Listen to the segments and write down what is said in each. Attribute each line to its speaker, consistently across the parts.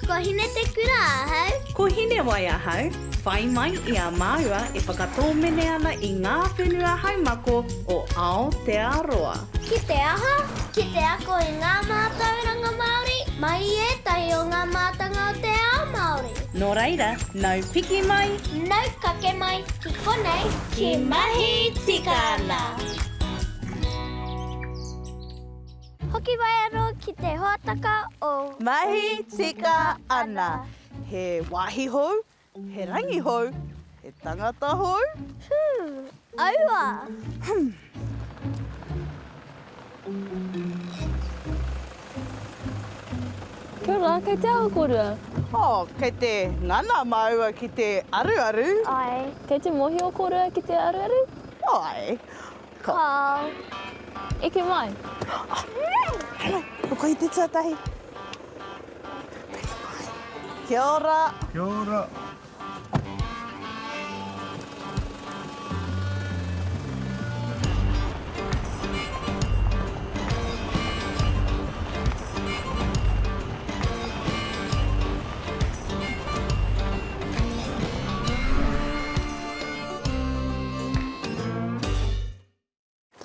Speaker 1: Ko Hinetekura ahau.
Speaker 2: Ko Hinewai ahau, whai mai i a māua e whakatōmene ana i ngā whenua haumako o Aotearoa.
Speaker 1: Ki te aha? Ki te ako i ngā mātauranga Māori mai i ētahi o ngā mātanga o te ao Māori.
Speaker 2: Nō reira, nau piki mai.
Speaker 1: Nau kake mai ki konei, ki Mahi Tika Ana! Hoki mai anō ki te hōtaka o.
Speaker 2: Mahi tika ana. He wāhi hou, he rangi hou, he tangata hou.
Speaker 1: Hū, aua!
Speaker 2: Hum.
Speaker 3: Kia ora, kei te aha kōrua?
Speaker 2: Oh, kei te ngana māua ki te aruaru.
Speaker 1: Āe.
Speaker 3: Kei te mōhio kōrua ki te aruaru?
Speaker 2: Āe.
Speaker 1: Kāo.
Speaker 3: Eke mai.
Speaker 2: Hello, ko koe te tuatahi. Kia ora.
Speaker 4: Kia ora.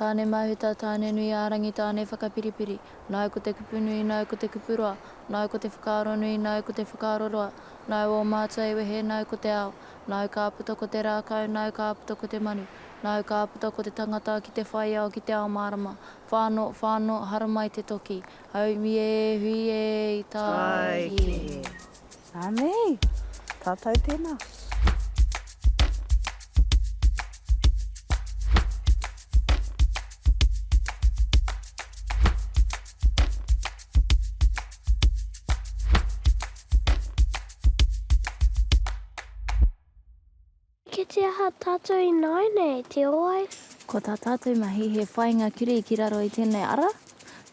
Speaker 3: Tāne mahuta, tāne nui ā-rangi, tāne whakapiripiri, Nāu ko te kupu nui, nāu ko te kupu roa, Nāu ko te whakaaro nui, nāu ko te whakaaro roa, Nāu ō mātua i wehe, nāu ko te ao, Nāu ka puta ko te rākau, nāu ka puta ko te manu, Nāu ka puta ko te tangata ki te whai ao, ki te ao mārama, Whano, whano, haramai te toki, Haumi e, hui e, tāiki e.
Speaker 2: Anei, tātou tēnā.
Speaker 1: Kei te aha tātou ināianei, te oai?
Speaker 3: Ko tā tātou mahi he whai ngā kurī ki raro i tēnei ara,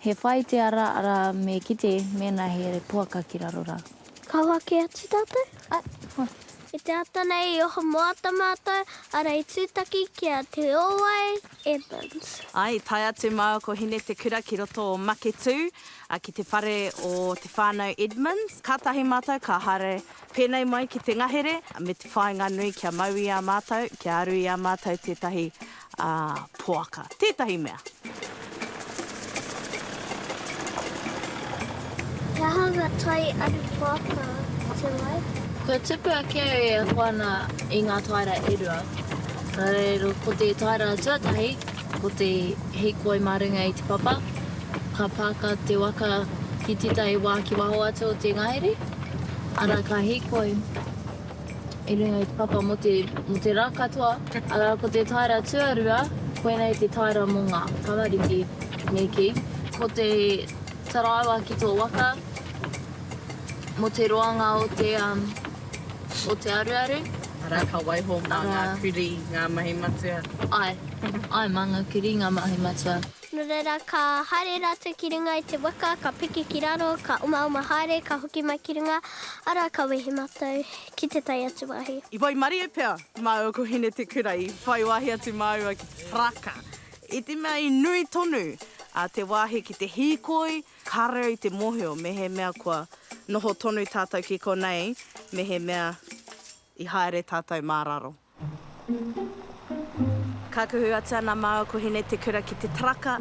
Speaker 3: he whai te ara arā me kite mēnā he poaka ki raro rā.
Speaker 1: Ka hoake atu tātou?
Speaker 3: Āe, hoa.
Speaker 1: I te ata nei i oho moata mātou, arā i tūtaki ki a Te Ōwai Edmonds.
Speaker 2: Āe, i tae atu māua ko Hinetekura ki roto o Maketū, ki te whare o te whānau Edmonds. Kātahi mātou ka haere Pēnei mai ki te ngahere, me te whāinga nui kia mau i a mātou, kia aru i a mātou tētahi poaka, tētahi mea.
Speaker 1: He aha ngā tai aru poaka te wai?
Speaker 3: Kua tupu ake au e ako ana i ngā taera e rua. Nā reira, ko te taera tuatahi, ko te hīkoi mā runga i te papa. Ka pāka te waka ki tētahi wā ki waho atu o te ngahere. Arā, ka hīkoi i runga i te papa mō te, mō te rā katoa. Arā, ko te taera tuarua, koinei te taera mō ngā tamariki, me kī. Ko te taraiwa ki tō waka, mō te roanga o te, um, o te aruaru.
Speaker 2: Arā, ka waiho mā ngā kurī ngā mahi matua.
Speaker 3: Āe, āe, mā ngā kurī ngā mahi matua.
Speaker 1: Nō reira, ka haere rātou ki runga i te waka, ka piki ki raro, ka omaoma haere, ka hoki mai ki runga, arā, ka wehe mātou ki te tae atu wāhi.
Speaker 2: I waimarie pea māua ko Hinetekura i whai wāhi atu māua ki te taraka. I te mea i nui tonu te wāhi ki te hīkoi, kāre au i te mōhio mehemea kua noho tonu tātou ki konei, mehemea i haere tātou mā raro. Ka kuhu atu ana māua ko Hinetekura ki te taraka,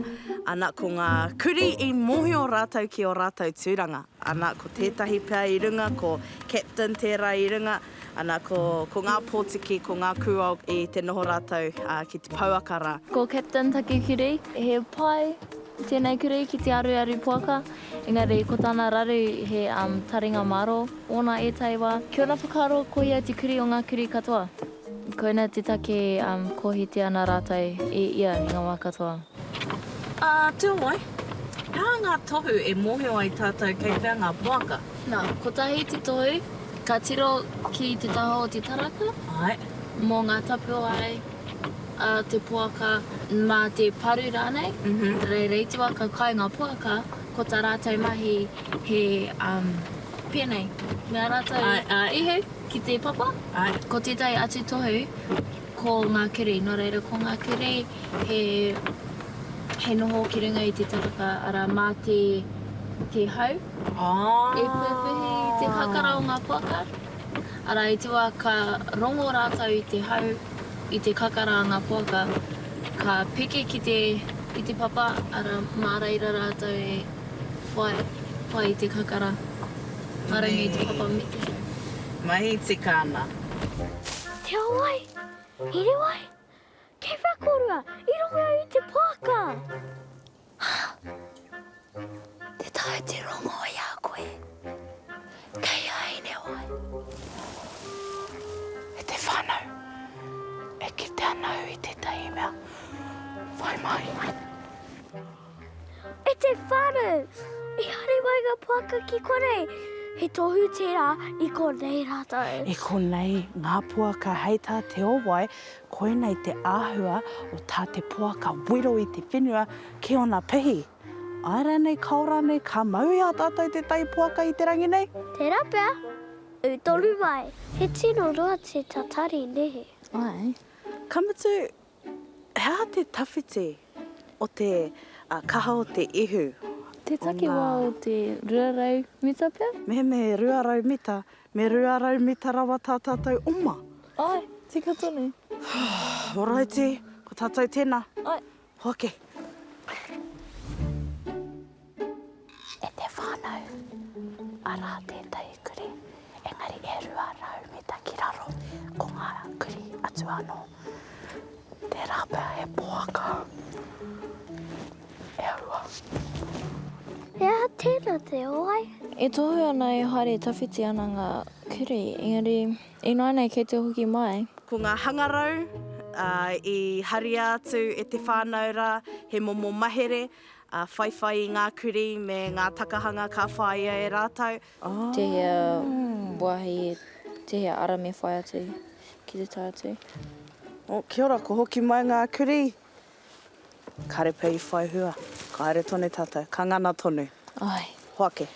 Speaker 2: ana ko ngā kurī i mōhio rātou ki ō rātou tūranga. Ana ko tētahi pea i runga, ko Captain tērā i runga, ana ko, ko ngā pōtiki, ko ngā kūao i te noho rātou ki te pouaka rā.
Speaker 3: Ko Captain taku kurī, he pai tēnei kurī ki te aruaru poaka, engari ko tana raru he taringa mārō. Ōna ētahi wā. Ki ōna whakaaro, ko ia te kurī o ngā kurī katoa. Koina te take kōhiti ana rātou i ia i ngā wā katoa.
Speaker 2: Ā, Tuawai, he aha ngā tohu e mōhio ai tātou kei whea ngā poaka?
Speaker 3: Nā, kotahi te tohu, ka tiro ki te taha o te taraka.
Speaker 2: Āe.
Speaker 3: Mō ngā tapuwae a te poaka, mā te paru rānei. Reira, i te wā ka kai ngā poaka, ko tā rātou mahi he pēnei, me ā rātou ihu ki te papa. Ko tētahi atu tohu, ko ngā kurī. Nō reira, ko ngā kurī he, he noho ki runga i te taraka, arā, mā te. te hau e pupuhi i te kakara o ngā poaka. Arā, i te wā ka rongo rātou i te hau, i te kakara a ngā poaka, ka piki ki te, i te papa, arā, mā reira rātou e whai, whai i te kakara, mā runga i te papa me te hau.
Speaker 2: Mahi tika ana.
Speaker 1: Te Awai, Hinewai, kei whea kōrua? I rongo au i te poaka!
Speaker 3: Te tae te rongo i a koe. Kei a Hinewai.
Speaker 2: E te whanau, e kite ana au i tetahi mea whai mai.
Speaker 1: E te whanau, i haere mai nga poaka ki konei, he tohu tera i konei ratou.
Speaker 2: I konei nga poaka hei ta Te Owai, Koinei te āhua o tā te poaka wero i te whenua ki ōna pihi. Āe rānei, kāo rānei, ka mau i a tātou te tai poaka i te rangi nei?
Speaker 1: Tērā pea, ū tonu mai. He tino roa te tatari, nē?
Speaker 2: Āe. Ka mutu, he aha te tawhiti o te kaha o te ihu o ngā.
Speaker 3: Te takiwā o te 200 mita pea?
Speaker 2: Mehemea he 200 mita, Me 200 mita rawa tā tātou oma.
Speaker 3: Ae, tika tonu.
Speaker 2: Oraiti, ko tātou tēnā.
Speaker 3: Ae.
Speaker 2: Hoake. E te whānau, arā tētahi kurī, engari e 200 mita ki raro, ko ngā kurī atu anō. Tērā pea he poaka. E aua.
Speaker 1: He aha tēnā te oai?
Speaker 3: E tohu ana e haere tawhiti ana ngā kurī, engari ināianei kei te hoki mai.
Speaker 2: Ko ngā hangarau i haria atu e te whānau rā, he momo mahere, whaiwhai i ngā kurī me ngā takahanga ka whāia e rātou.
Speaker 3: Tēhea wāhi, tēhea ara me whai atu ki te tae atu.
Speaker 2: Oh, kia ora, ko hoki mai ngā kurī. Kare pea i whai hua. Ka haere tonu tātou. Ka ngana tonu.
Speaker 3: Āe.
Speaker 2: Hoake.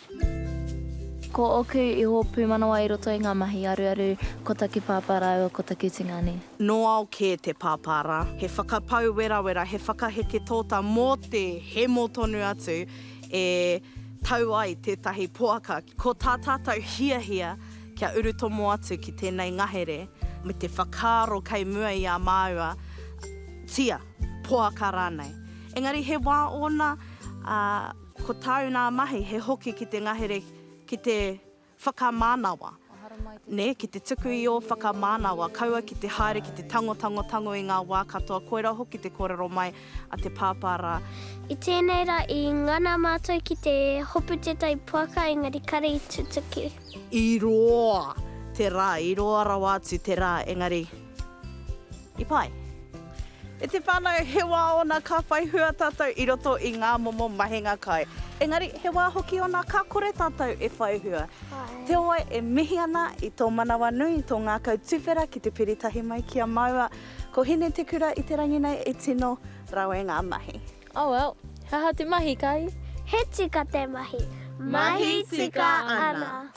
Speaker 3: Ko ōku iho pūmanawa i roto i ngā mahi aruaru, ko taku pāpā rāua ko taku tungāne.
Speaker 2: Nō ao kē te pāpā rā. He whakapau werawera, he whakaheke tōta mō te hemo tonu atu e tau ai tētahi poaka. Ko tā tātou hiahia kia urutomo atu ki tēnei ngahere me te whakaaro kei mua i a māua, tia, poaka rānei. Engari he wā ōna, ā, ko tāu nā mahi he hoki ki te ngahere ki te whakamānawa, nē, ki te tuku i ō whakamānawa, kaua ki te haere ki te tango, tango, tango i ngā wā katoa, koirā hoki te kōrero mai a te pāpā rā.
Speaker 1: I tēnei rā i ngana mātou ki te hopu tētahi poaka engari kare i tutuki.
Speaker 2: I roa te rā, i roa rawa atu te rā, engari i pai. E te whānau, he wā ōna ka whai hua tātou i roto i ngā momo mahinga kai. Engari, he wā hoki ōna ka kore tātou e whai hua. Teowai e mihi ana i tō manawanui, i tō ngākau tuwhera ki te piritahi mai ki a māua. Ko Hinetekura i te rangi nei e tino rawe ngā mahi.
Speaker 3: Oh well, he aha te mahi, Kai?
Speaker 1: He tika te mahi.
Speaker 2: Mahi tika ana.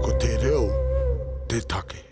Speaker 4: Ko te reo te take.